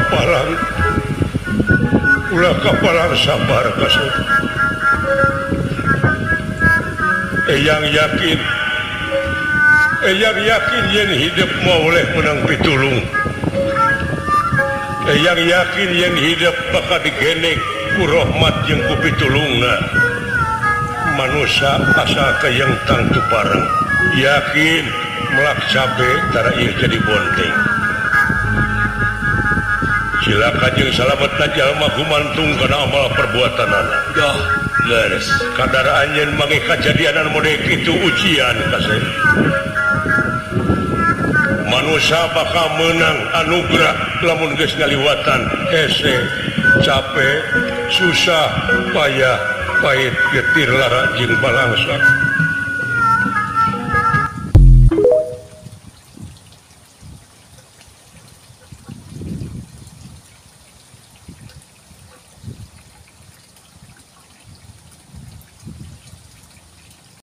kapalang. Ulah kapalang sabar kasep. Eyang yakin. Eyang yakin yen hidup mau oleh menang pitulung. Eyang yakin yen hidup bakal digeneng ku rahmat jeung ku pitulungna. Manusia asal kayang tangtu bareng. Yakin melak cabe tara ieu jadi bonteng. Cilaka jeung salametna jalma gumantung kana amal perbuatanana. Dah leres. Kadar anjeun manggih kajadianan model kitu ujian kasep. Manusia bakal menang anugerah lamun geus ngaliwatan hese, capek, susah, payah, pahit, getir, lara jeung balangsa.